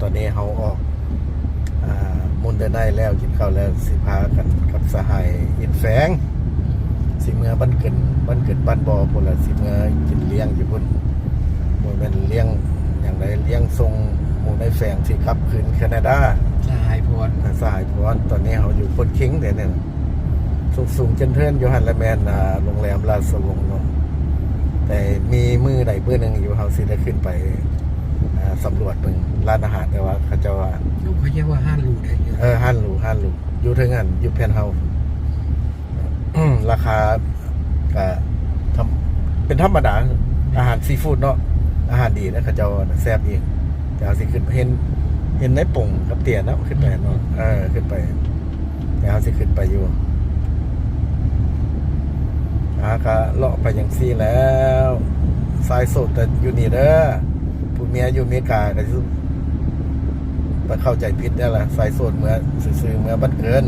ຕອນນີ້ເຮົາອອກ ອ່າ ມູນເດີໄນແລ້ວ ກິນເຂົ້າແລ້ວ ຊິພາກັນກັບສະຫາຍອິນແຟງ ຊິເມືອບ້ານເກີນ ບ້ານເກີນບ້ານບໍ່ພຸ້ນລະ ຊິເມືອກິນລ້ຽງຢູ່ພຸ້ນ ບໍ່ແມ່ນລ້ຽງຫຍັງໃດ ລ້ຽງສົ່ງໝູ່ໃນແຟງທີ່ກັບຄືນແຄນາດາ ສະຫາຍພອນ ອ່າ ສະຫາຍພອນ. ຕອນນີ້ເຮົາຢູ່ໂພນຄິງເດນີ້ ສູງໆ ເຈີນເທີນຢູ່ຫັ້ນລະແມ່ນ ອ່າ ໂຮງແຮມລາຊະວົງເນາະ ແຕ່ມີມື້ໃດມື້ໜຶ່ງຢູ່ ເຮົາຊິໄດ້ຂຶ້ນໄປ ອ່າ ສຳຫຼວດເບິ່ງຮ້ານອາຫານ ແຕ່ວ່າເຂົາເຈົ້າວ່າ ເຂົາເຈົ້າວ່າຮ້ານຫຼູໄດ໋ ເອີ ຮ້ານຫຼູ ຮ້ານຫຼູ ຢູ່ເທິງຫັ້ນ ຢູ່ເພນເຮົາ ລາຄາກະທຳ ເປັນທຳມະດາ ອາຫານຊີຟູດເນາະ ອາຫານດີນະ ເຂົາເຈົ້າແຊບດີ. ແຕ່ເຮົາຊິຂຶ້ນ ເຫັນ ເຫັນໃນປົງກັບເຕຍເນາະ ຂຶ້ນໄປເນາະ ເອີ ຂຶ້ນໄປ ແຕ່ເຮົາຊິຂຶ້ນໄປຢູ່ ອ່າ ກະເລາະໄປຈັ່ງຊີ້ແລ້ວ ຊາຍໂສດແຕ່ຢູ່ນີ້ເດີ ຜູ້ເມຍຢູ່ເມກາກະຊິ ໄປເຂົ້າໃຈຜິດແລ້ວລະ ຊາຍໂສດເມືອຊື່ໆ ເມືອບ້ານເກີນ.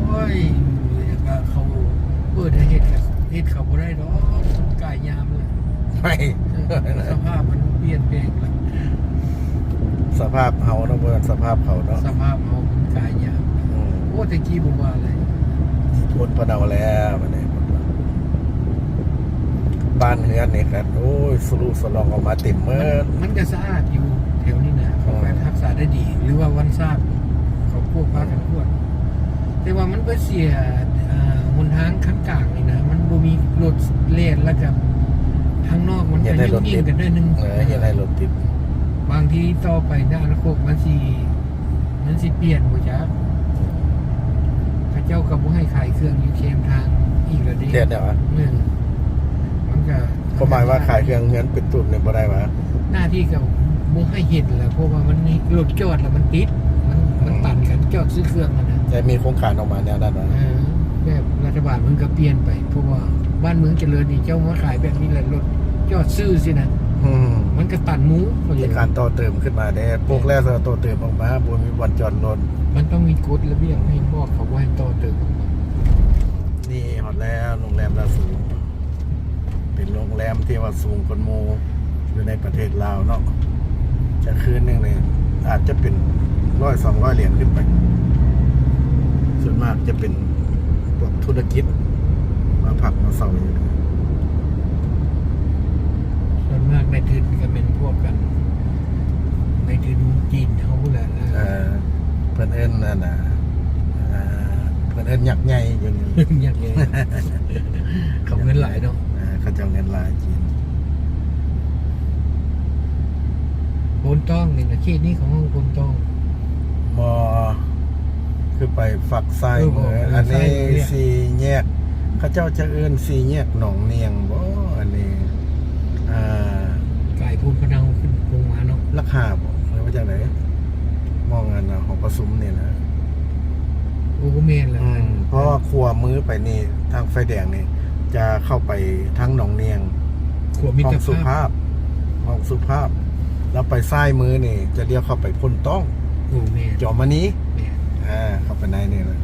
ໂອ້ຍ ກະເຂົາເປີດໃຫ້ເຮັດ ເຮັດເຂົາບໍ່ໄດ້ດອກ ກາຍຍາມເລີຍ ໄປ ເອີ ສະພາບມັນປ່ຽນແປງລະ ສະພາບເຮົາເນາະ ບໍ່ແມ່ນສະພາບເຂົາເນາະ ສະພາບເຮົາມັນກາຍຍາມ. ອືມ ໂອ້ ແຕ່ກີ້ບໍ່ວ່າເລີຍ ຝົນເພິ່ນເອົາແລ້ວບັດນີ້ ບ້ານເຮືອນນີ້ກະ ໂອ້ຍ ສະລຸສະຫຼອງອອກມາເຕັມໝົດ. ມັນ ມັນກະສະອາດຢູ່ແຖວນີ້ນະ ເຂົາກະ ອືມ ຮັກສາໄດ້ດີ ຫຼືວ່າວັນຊາດເຂົາກວດ ພາກັນກວດ ແຕ່ວ່າມັນໄປເສຍ ເອີ ຫົນທາງຂັ້ນກາງນີ້ນະ ມັນບໍ່ມີລົດແລ່ນ ແລ້ວກະທາງນອກມັນກະຫຍຸ້ງຍິ້ງກັນໜ້ອຍໜຶ່ງ ເອີ ເຮັດໃຫ້ລົດຕິດ ບາງທີຕໍ່ໄປໃນອະນາຄົດມັນຊິ ມັນຊິປ່ຽນບໍ່ຈັກ ເຂົາເຈົ້າກະບໍ່ໃຫ້ຂາຍເຄື່ອງຢູ່ແຄມທາງອີກແລ້ວເດ້ ແມ່ນ ມັນກະ ຄວາມໝາຍວ່າຂາຍເຄື່ອງເຮືອນເປັນຕູບນີ້ບໍ່ໄດ້ຫວາ? ໜ້າທີ່ກະບໍ່ໃຫ້ເຮັດແຫຼະ ເພາະວ່າມັນມີລົດຈອດແລ້ວມັນຕິດ ມັນ ມັນ ອືມ ຕັນກັນຈອດຊື້ເຄື່ອງຫັ້ນນະ ແຕ່ມີໂຄງການອອກມາແນວນັ້ນຫວາ? ເອີ ແບບລັດຖະບານເພິ່ນກະປ່ຽນໄປ ເພາະວ່າບ້ານເມືອງຈະເລີນນີ້ ເຈົ້າມາຂາຍແບບນີ້ແຫຼະ ລົດຈອດຊື້ຊີ້ນະ ອືມ ມັນກະຕັນໝູ່ ມີການຕໍ່ເຕີມຂຶ້ນມາແດ່ ໂປະແລ້ວຕໍ່ເຕີມອອກມາ ບໍ່ມີບ່ອນຈອດລົດ ມັນຕ້ອງມີກົດລະບຽບໃຫ້ບອກເຂົາບໍ່ໃຫ້ຕໍ່ເຕີມອອກມາ. ນີ້ຮອດແລ້ວ ໂຮງແຮມລາຊະວົງ ເປັນໂຮງແຮມທີ່ວ່າສູງກວ່າໝູ່ຢູ່ໃນປະເທດລາວເນາະ ຈະຄືນໜຶ່ງນີ້ອາດຈະເປັນຮ້ອຍສອງຮ້ອຍຫຼຽນຂຶ້ນໄປ ສ່ວນມາກຈະເປັນພວກທຸລະກິດມາພັກມາເຊົ່າຢູ່ ສ່ວນມາກນາຍທຶນກະແມ່ນພວກກັນ ໄປເຖິງຈີນເຮົາພຸ້ນແຫຼະ ເອີ ເພິ່ນເອີ້ນອັນນ່າ ເອີ ເພິ່ນເອີ້ນຍັກໃຫຍ່ຢູ່ນີ້ ຍັກໃຫຍ່ ເຂົາເງິນຫຼາຍເນາະ ເອີ ເຂົາເຈົ້າເງິນຫຼາຍຈີນ ໂພນຕ້ອງນີ້ນະ ເຂດນີ້ເຂົາຮ້ອງໂພນຕ້ອງ ບໍ່ ຄືໄປຝັກຊ້າຍມື ເອີ ອັນນີ້ສີ່ແຍກ ເຂົາເຈົ້າຈະເອີ້ນສີ່ແຍກໜອງນຽງບໍ່ ອັນນີ້ ອ່າ ກາຍພູມພະເນົາຂຶ້ນລົງມາເນາະ ຫຼັກຫ້າບໍ່ ຫຼືວ່າຈັ່ງໃດ ມອງອັນຫອປະຊຸມນີ້ແຫຼະ ໂອ້ ບໍ່ແມ່ນແຫຼະ ອືມ ເພາະວ່າຂວາມືໄປນີ້ ທາງໄຟແດງນີ້ ຈະເຂົ້າໄປທາງໜອງນຽງ ຂົວມິດຕະພາບ ຫ້ອງສຸພາບ ຫ້ອງສຸພາບ ແລ້ວໄປຊ້າຍມືນີ້ ຈະລ້ຽວເຂົ້າໄປໂພນຕ້ອງ ໂອ້ ແມ່ນ ຈອມມະນີ ແມ່ນ ອ່າ ເຂົ້າໄປໃນນີ້ແຫຼະ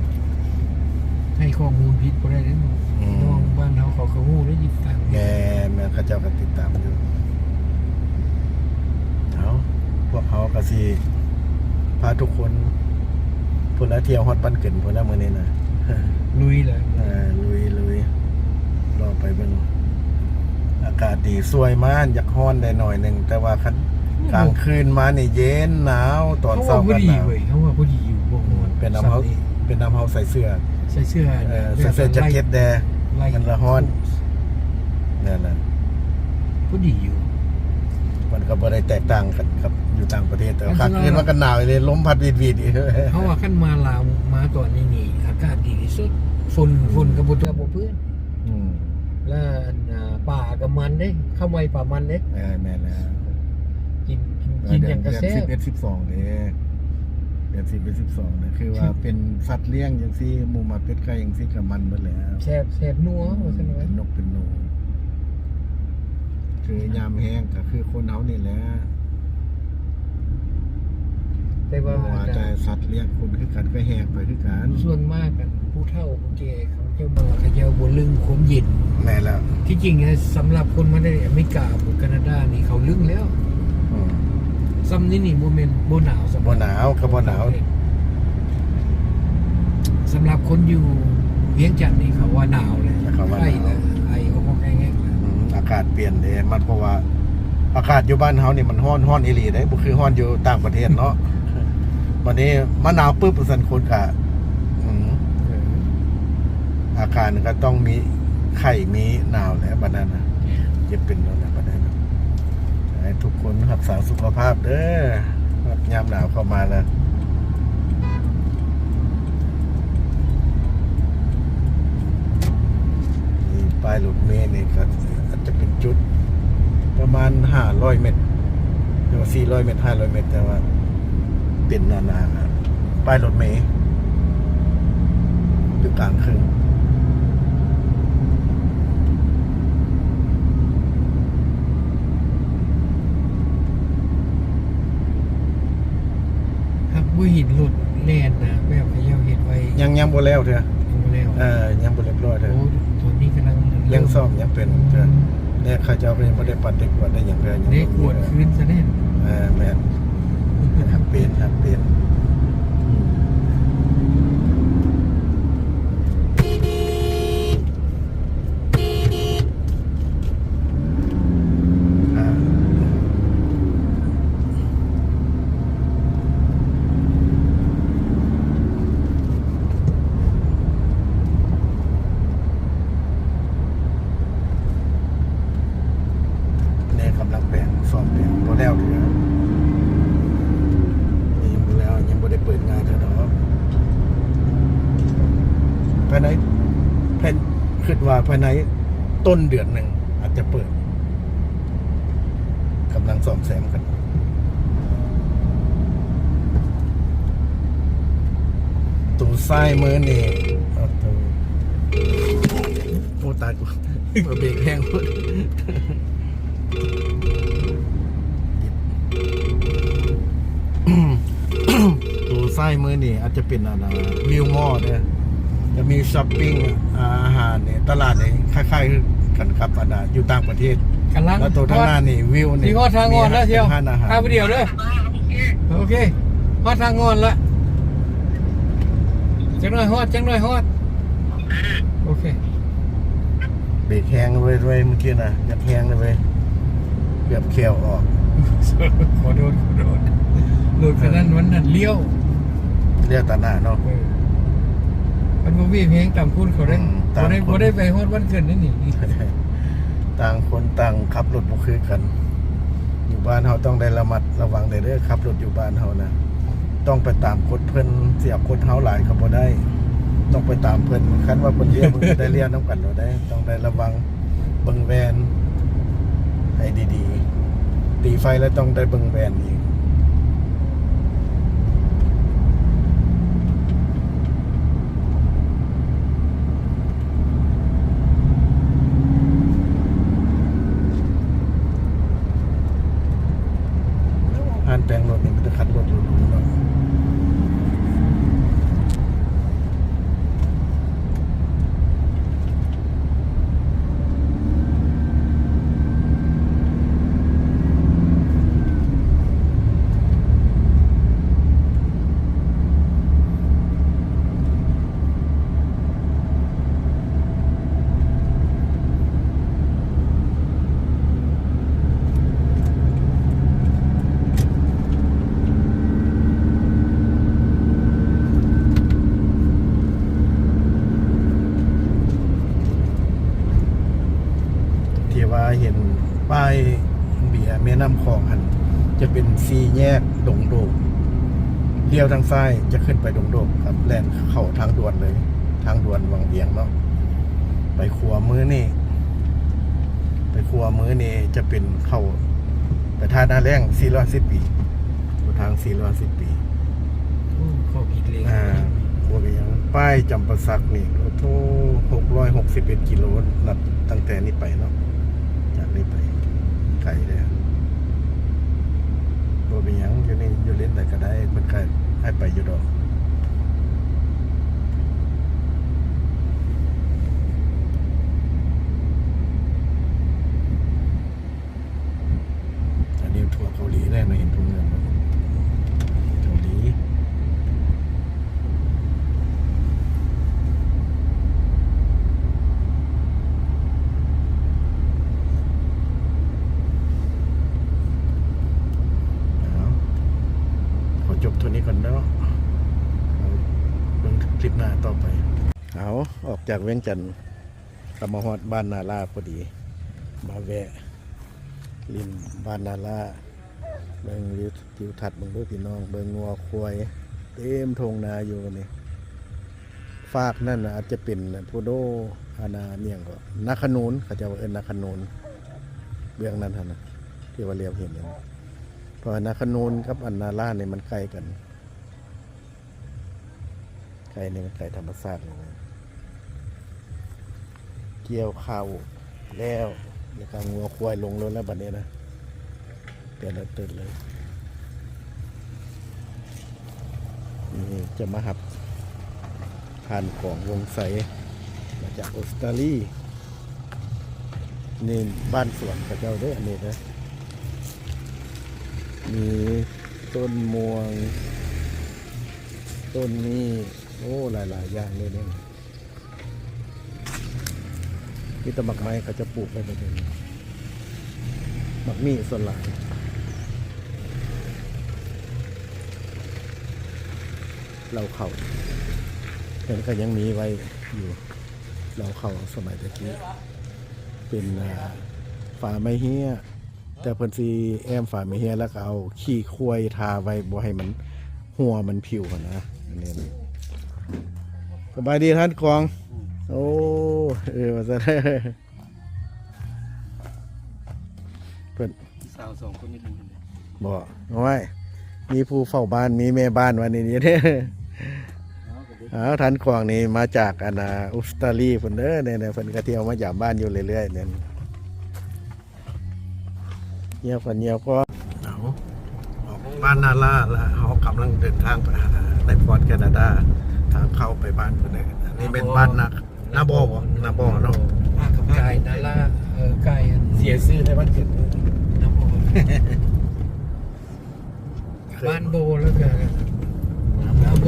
ໃຫ້ຂໍ້ມູນຜິດບໍ່ໄດ້ເດ້ເນາະ ອືມ ນ້ອງບ້ານເຮົາເຂົາກະຮູ້ໄດ້ ຕິດຕາມ ແມ່ນໆ ເຂົາເຈົ້າກະຕິດຕາມຢູ່ ເອົາ ພວກເຮົາກະຊິພາທຸກຄົນ ພຸ້ນລະ ທ່ຽວຮອດບ້ານເກີນພຸ້ນລະມື້ນີ້ນະ ລຸຍລະ ເອີ ລຸຍ ລຸຍ ລອງໄປເບິ່ງ ອາກາດດີ ສວຍມາ ຢາກຮ້ອນໄດ້ໜ້ອຍໜຶ່ງ ແຕ່ວ່າຄັນ ໂອ້ ກາງຄືນມານີ້ເຢັນໜາວ ຕອນເຊົ້າກະໜາວ ເຮົາວ່າພໍດີເວີຍ ເຮົາວ່າພໍດີຢູ່ ບໍ່ຮ້ອນ ເປັນນຳເຮົາ ເປັນນຳເຮົາໃສ່ເສື້ອ ໃສ່ເສື້ອ ເອີ ໃສ່ເສື້ອຈັກເກັດແດ່ ມັນລະຮ້ອນ ນັ້ນນະ ພໍດີຢູ່ ມັນກະບໍ່ໄດ້ແຕກຕ່າງກັນກັບຢູ່ຕ່າງປະເທດ ແຕ່ວ່າກາງຄືນມັນກະໜາວອີ່ຫຼີ ລົມພັດຫວີດໆ ເຮົາວ່າຄັນມາລາວ ມາຕອນນີ້ນີ້ ອາກາດດີທີ່ສຸດ ຝົນ ຝົນກະບໍ່ຕົກ ບໍ່ເປື້ອນ ອືມ ແລ້ວ ອັນ ອ່າ ປາກະມັນເດ້ ເຂົ້າໃໝ່ປາມັນເດ້ ເອີ ແມ່ນແລ້ວ ກິນ ກິນ ກິນຫຍັງກະແຊບ ເດືອນສິບເອັດ ສິບສອງເດ້ ເດືອນສິບເອັດ ສິບສອງນີ້ ຄືວ່າເປັນສັດລ້ຽງຈັ່ງຊີ້ ໝູໝາເປັດໄກ່ຈັ່ງຊີ້ກະມັນໝົດແລ້ວ ແຊບ ແຊບນົວ ອືມ ວ່າຊັ້ນວ່າ ເປັນນົກເປັນໜູ ຄືຍາມແຮງກະຄືຄົນເຮົານີ້ແຫຼະ ແຕ່ວ່າ ບໍ່ວ່າແຕ່ສັດລ້ຽງຄົນຄືກັນກະແຮງໄປຄືກັນ ສ່ວນມາກ ອັນ ຜູ້ເຖົ້າຜູ້ແກ່ເຂົາເຈົ້າມາ ເຂົາເຈົ້າບໍ່ລຶ້ງຄວາມເຢັນ ແມ່ນແລ້ວ ທີ່ຈິງ ສຳລັບຄົນມາແຕ່ອາເມລິກາ ການາດານີ້ເຂົາລຶ້ງແລ້ວ ອືມ ຊ່ຳນີ້ນີ້ບໍ່ແມ່ນ ບໍ່ໜາວຊ່ຳ ບໍ່ໜາວ ກໍບໍ່ໜາວ. ສຳລັບຄົນຢູ່ວຽງຈັນນີ້ ເຂົາວ່າໜາວແຫຼະ ເຂົາວ່າໜາວ ໄຂ້ກໍໄອກໍແຮງໆ. ອືມ ອາກາດປ່ຽນເດ້ ມັນ ເພາະວ່າອາກາດຢູ່ບ້ານເຮົານີ້ມັນຮ້ອນ ຮ້ອນອີ່ຫຼີເດ້ ບໍ່ຄືຮ້ອນຢູ່ຕ່າງປະເທດເນາະ. ບັດນີ້ມາໜາວປຶບ ວ່າຊັ້ນ ຄົນກະ ອືມ ເອີ ອາການກໍຕ້ອງມີໄຂ້ມີໜາວແຫຼະ ບັດນັ້ນນະ ເຈັບເປັນໂລດແຫຼະ ບັດນັ້ນນະ. ໃຫ້ທຸກຄົນຮັກສາສຸຂະພາບເດີ ຍາມໜາວເຂົ້າມາແລ້ວ. ນີ້ປ້າຍລົດເມນີ້ກໍອາດຈະເປັນຈຸດປະມານຫ້າຮ້ອຍເມັດ ຫຼືວ່າສີ່ຮ້ອຍເມັດ ຫ້າຮ້ອຍເມັດ ແຕ່ວ່າເປັນອັນ ອັນປ້າຍລົດເມຢູ່ກາງເຄິ່ງ. ຫາກບໍ່ເຫັນລົດແລ່ນນະ ແບບເຂົາເຈົ້າເຮັດໄວ້ ຍັງ ຍັງບໍ່ແລ້ວເທື່ອ ຍັງບໍ່ແລ້ວ ເອີ ຍັງບໍ່ລຽບຮ້ອຍເທື່ອ. ໂອ້ ຕອນນີ້ກຳລັງ ຍັງສ້ອມ ຍັງເປັນເທື່ອ ແລະເຂົາເຈົ້າກໍຍັງບໍ່ໄດ້ປັດໄດ້ກວດໄດ້ຫຍັງເທື່ອ ຍັງ ໄດ້ກວດຄືນຊະແນ່. ເອີ ແມ່ນ ຫາກເປັນ ຫາກເປັນ ອືມ. ອ່າ ແນ່ ກຳລັງແປງ ສ້ອມແປງ ບໍ່ແລ້ວເທື່ອ ຍັງບໍ່ແລ້ວ ຍັງບໍ່ໄດ້ເປີດງານເທື່ອດອກ. ພາຍໃນ ພາຍ ຄິດວ່າພາຍໃນຕົ້ນເດືອນໜຶ່ງອາດຈະເປີດ ກຳລັງສ້ອມແຊມກັນ. ໂຕຊ້າຍມືນີ້ ໂອ້ ໂອ້ ຕາຍ ເບຣກແຮງພຸ້ນ. ໂຕຊ້າຍມືນີ້ອາດຈະເປັນອັນ ວິວມໍເດີ ຈະມີຊັອບປິງ ອາຫານນີ້ ຕະຫຼາດນີ້ຄ້າຍໆກັນກັບອັນຢູ່ຕ່າງປະເທດ. ກຳລັງ ແລ້ວໂຕທາງໜ້ານີ້ວິວນີ້ ຊິຮອດທາງງອນແລ້ວ ຊິຮອດທາງງອນແລ້ວ ທາງດຽວເດີ. ໂອເຄ ຮອດທາງງອນແລ້ວ ຈັກໜ້ອຍຮອດ ຈັກໜ້ອຍຮອດ. ໂອເຄ ເບຣກແຮງເວີຍ ເມື່ອກີ້ນະ ຍັດແຮງເລີຍເວີຍ ເກືອບແຂ້ວອອກ. ຂໍໂທດ ຂໍໂທດ ລົດຄັນນັ້ນມັນນັ້ນລ້ຽວ ລ້ຽວຕັດໜ້າເນາະ. ເອີ ມັນບໍ່ມີແຮງຕາມຄົນເຂົາເດ້. ອືມ ບໍ່ໄດ້ ບໍ່ໄດ້ໄປຮອດວັນເກີດໄດ້ນີ້. ຕ່າງຄົນຕ່າງຂັບລົດບໍ່ຄືກັນ. ຢູ່ບ້ານເຮົາຕ້ອງໄດ້ລະມັດລະວັງແດ່ເດີ ຂັບລົດຢູ່ບ້ານເຮົານະ ຕ້ອງໄປຕາມກົດເພິ່ນ ຊິເອົາກົດເຮົາຫຼາຍກໍບໍ່ໄດ້ ຕ້ອງໄປຕາມເພິ່ນ. ຄັນວ່າເພິ່ນລ້ຽວ ເພິ່ນກໍໄດ້ລ້ຽວນຳກັນໂລດເດ້. ຕ້ອງໄດ້ລະວັງ ເບິ່ງແວ່ນໃຫ້ດີໆ ຕີໄຟແລ້ວຕ້ອງໄດ້ເບິ່ງແວ່ນອີກ. ຮ້ານແປງລົດນີ້ມີແຕ່ຄັນລົດຫຼູໆເນາະ. ທີ່ວ່າເຫັນປ້າຍເບຍແມ່ນ້ຳຂອງຫັ້ນ ຈະເປັນສີ່ແຍກດົງໂດກ ລ້ຽວທາງຊ້າຍຈະຂຶ້ນໄປດົງໂດກຄັບ ແລ່ນເຂົ້າທາງດ່ວນເລີຍ ທາງດ່ວນວັງວຽງເນາະ. ໄປຂວາມືນີ້ ໄປຂວາມືນີ້ຈະເປັນເຂົ້າໄປທ່ານາແລ້ງສີ່ຮ້ອຍຫ້າສິບປີ ເຂົ້າທາງສີ່ຮ້ອຍຫ້າສິບປີ. ໂອ້ ເຂົ້າຜິດເລນ ອ່າ ບໍ່ເປັນຫຍັງ. ປ້າຍຈຳປາສັກນີ້ ໂອ້ໂທ ຫົກຮ້ອຍຫົກສິບເອັດກິໂລ ນັບຕັ້ງແຕ່ນີ້ໄປເນາະ ຈາກນີ້ໄປໄກເດ້. ບໍ່ເປັນຫຍັງ ຢູ່ນີ້ ຢູ່ເລນໃດກໍໄດ້ ເພິ່ນກໍໃຫ້ໄປຢູ່ດອກ. ອັນນີ້ທົ່ວເກົາຫຼີແລ້ວ ມາເຫັນທົ່ວເມືອງ. ຈົບເທົ່ານີ້ກ່ອນເນາະ ເບິ່ງຄລິບໜ້າຕໍ່ໄປ. ເອົາ ອອກຈາກວຽງຈັນ ກໍມາຮອດບ້ານນາລາພໍດີ ມາແວະຫຼິ້ນບ້ານນາລາ ເບິ່ງວິວທິວທັດເບິ່ງເດີພີ່ນ້ອງ ເບິ່ງງົວຄວາຍເຕັມທົ່ງນາຢູ່ນີ້. ຟາກນັ້ນອາດຈະເປັນພຸໂດ ອັນນາ ອີ່ຫຍັງກໍ ນາຂະນູນ ເຂົາເຈົ້າວ່າເອີ້ນນາຂະນູນ ເບື້ອງນັ້ນຫັ້ນນະ ທີ່ວ່າລຽວເຫັນນັ້ນ ເພາະວ່ານາຂະນູນກັບອັນນາລານີ້ມັນໃກ້ກັນ. ໄກ່ນີ້ມັນໄກ່ທຳມະຊາດເລີຍນະ ກ່ຽວເຂົ້າແລ້ວ ແລ້ວກໍງົວຄວາຍລົງລົດແລ້ວບັດນີ້ນະ ແຕ່ລະຕຶກເລີຍ. ນີ້ຈະມາຮັບທ່ານກອງວົງໄຊ ມາຈາກອົດສະຕາລີ. ນີ້ບ້ານສວນເຂົາເຈົ້າເດີ ອັນນີ້ເດີ ມີຕົ້ນມ່ວງ ຕົ້ນນີ້ ໂອ້ ຫຼາຍໆຢ່າງເລີຍເດ້. ມີແຕ່ໝາກໄມ້ເຂົາເຈົ້າປູກໄວ້ແບບນີ້ ໝາກມີ້ສ່ວນຫຼາຍ. ເລົ້າເຂົ້າ ເພິ່ນກໍຍັງມີໄວ້ຢູ່ ເລົ້າເຂົ້າສະໄໝແຕ່ກີ້ ເປັນ ອ່າ ຝາໄມ້ເຮ້ຍ ແຕ່ເພິ່ນຊິແອ້ມຝາໄມ້ເຮ້ຍ ແລ້ວກໍເອົາຂີ້ຄວາຍທາໄວ້ ບໍ່ໃຫ້ມັນຮົ່ວມັນຜິວຫັ້ນນະ. ອັນນີ້ ສະບາຍດີທ່ານກອງ. ໂອ້ ເອີ ວ່າຊັ້ນ ເພິ່ນ ສາວສອງຄົນນີ້ບໍ່ເຫັນເດ້ ບໍ່ ໂອ້ຍ ມີຜູ້ເຝົ້າບ້ານ ມີແມ່ບ້ານວ່ານີ້ເດ້. ເອົາ ທ່ານກອງນີ້ມາຈາກ ອັນນາ ອົດສະຕາລີພຸ້ນເດີ ນີ້ ເພິ່ນກໍທ່ຽວມາຢາມບ້ານຢູ່ເລື້ອຍໆນີ້. ຍຽວກ່ອນ ຍຽວກ່ອນ ເອົາ ອອກບ້ານນາລາລະ ເຮົາກຳລັງເດີນທາງໄປຫານາຍພອນ ແຄນາດາ ທາງເຂົ້າໄປບ້ານເພິ່ນເດີ. ອັນນີ້ແມ່ນບ້ານນາ ນາບໍ່ບໍ່ ນາບໍ່ເນາະ ອ່າ ກັບກາຍນາລາ ເອີ ກາຍອັນ ເສຍຊື່ໃນວັນເກີດ ນາບໍ່ ບ້ານໂບ ແລ້ວກໍນາໂບ.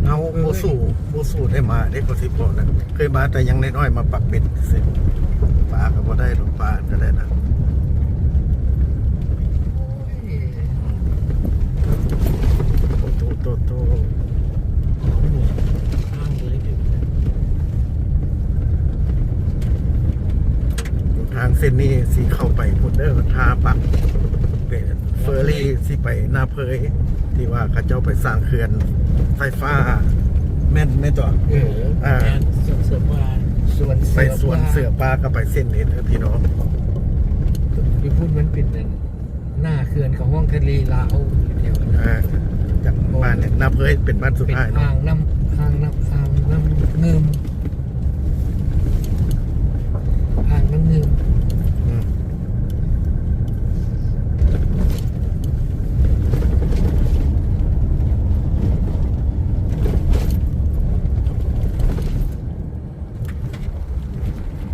ເຮົາບໍ່ສູ້ ບໍ່ສູ້ໄດ້ມາເດ້ ກໍຊິບອກນະ ເຄີຍມາແຕ່ຍັງນ້ອຍໆ ມາປັກເບັດຊື່ ປາກໍບໍ່ໄດ້ດອກ ປາກໍໄດ້ນະ. ໂຕໂຕໂຕ ທາງເສັ້ນນີ້ຊິເຂົ້າໄປພຸ້ນເດີ ທ່າປັກເປັນເຟີຣີຊິໄປນາເພີຍ ທີ່ວ່າເຂົາເຈົ້າໄປສ້າງເຂື່ອນໄຟຟ້າ ແມ່ນ ແມ່ນຕົວະ? ເອີ ອ່າ ແມ່ນ ສວນເສືອປ່າ ສວນເສືອ ໄປສວນເສືອປ່າ ກໍໄປເສັ້ນນີ້ເດີພີ່ນ້ອງ. ຢູ່ພຸ້ນມັນເປັນອັນ ໜ້າເຂື່ອນຂອງຫ້ອງທະເລລາວຢູ່ແຖວນັ້ນ ອ່າ ຈາກບ້ານນີ້ ນາເພີຍເປັນບ້ານສຸດທ້າຍເນາະ ເປັນອ່າງນ້ຳ ອ່າ